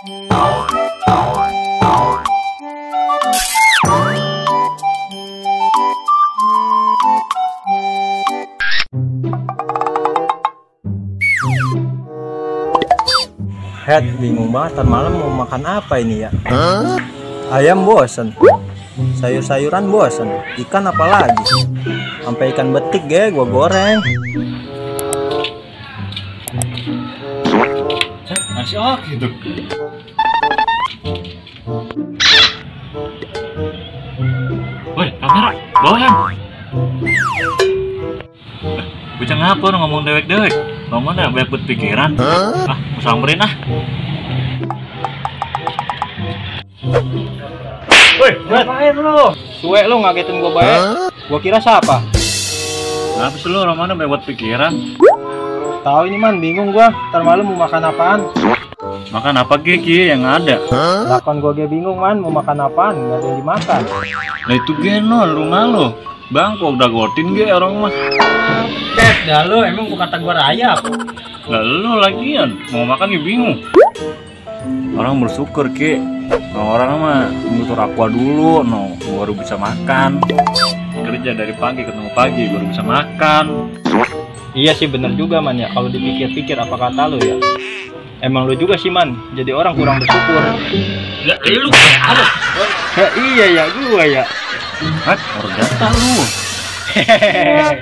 Head, bingung banget ntar malam mau makan apa ini ya? Ayam bosen, sayur-sayuran bosen, ikan apalagi? Sampai ikan betik gua goreng. Nasi gitu. Woi, kamera, bawahan. Bocah ngapa orang ngomong dewek-dewek? Ngomongnya banyak pikiran. Ah, mau samperin ah. Woi, ngapain lu? Suwe lu ngagetin gua baik. Gua kira siapa? Kenapa sih lu orang mana banyak pikiran? Tahu ini man, bingung gua. Ntar malam mau makan apaan? Makan apa Ki yang ada? Lakon gua bingung man, mau makan apaan? Nggak ada yang dimakan. Nah itu genon rumah lo. Bang, kok udah gotin orang mah. Dah lu, emang gua kata gua rayap. Lah lu lagian mau makan ya bingung. Orang bersyukur Ki. Nah, orang mah butuh aqua dulu, baru bisa makan. Kerja dari pagi ketemu pagi baru bisa makan. Iya sih bener juga man ya. Kalau dipikir-pikir apa kata lu ya. Emang lu juga sih man, jadi orang kurang bersyukur. Ya lu apa? Ya iya ya, gua ya. Hah, orang data lu. Hehehe.